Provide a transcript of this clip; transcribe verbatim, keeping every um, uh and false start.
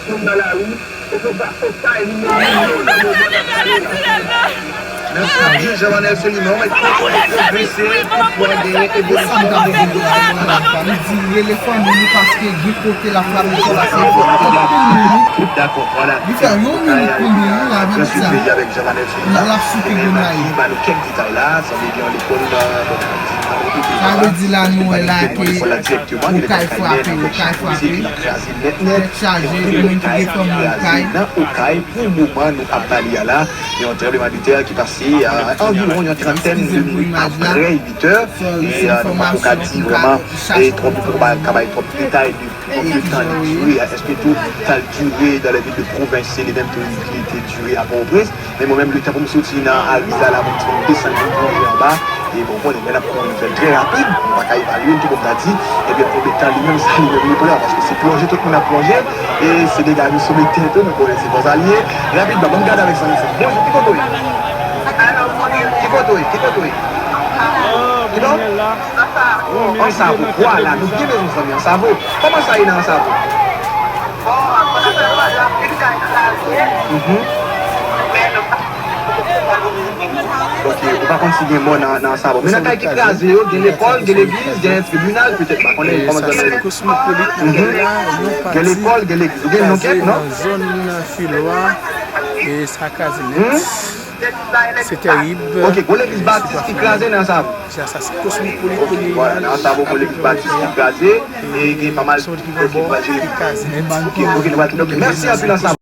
Moun nan lari, e se sa, se sa, e li menm, li menm, li menm, li menm. Mèsi anpil, Jean Manel Soliman, mwen te konvense pou pran genyen evolisyon nan moun yo. Li di, rele fanmi nou paske gen kote la flamme de Paul la se fòt. Dakò, voilà. Li fè yon minit konbyen, wi, avèk sa. Transmit avèk Jean Manel Soliman. L ap site grenn la. Ba nou kèk detay la, sanble gen yon lekòl, euh, sa vle di la, nou wè la ke ou kay frape, ou kay frape. Tèt chaje, moun ki gen fanmi Okay. Nan Okay, pou moman nou ap pale a la, yon tranblemanntè ki pase, euh, anviwon yon trantèn de minit apre uit è. E, euh, nou poko ka di vrèman, e twòp, nou poko ka bay twòp detay de konbyen tan li dire, èske tou sa l dire dans les villes de province, se li menm tou li te dire a Pòtoprens. Men mwen menm, letan pou m soti nan Ariza la, pou m di pou m desann pou m plonje anba, e bon, konnen, men n ap pran yon nouvèl trè rapid, m pa ka evalye l tou pou m ta di, ebyen, konbyen tan li menm, sa li menm li pran, paske se plonje tout moun ap plonje, e se dega nou sou mete tou, nou konnen se konsa li ye. Rapidman, ban m gade avèk zanmi sa. Bonjou, ki kote w ye? Ki kote w ye? Ki kote w ye? Ki non? Ansavo, vwala, nou byen bezwen zanmi Ansavo. Kòman sa ye nan Ansavo? Mhm. Ok, ou pa konn si gen mò nan, nan Ansavo. Men nan kay ki kraze yo, gen lekòl, gen legliz, gen tribinal, petèt, pa konnen kòman zòn nan ye. Gen lekòl, gen legliz. Ou gen non kèk, non? Nan zòn Filwa, e sa kraze nèt. Se tèrib. Ok, gwo legliz batis ki kraze nan Ansavo. Se asasinen kosmopolit. Ok, vwala, nan Ansavo, gwo legliz batis ki kraze, e gen pa mal de kèk evanjelik. Ok, ok, nou pral kite. Ok, mèsi anpil Ansavo.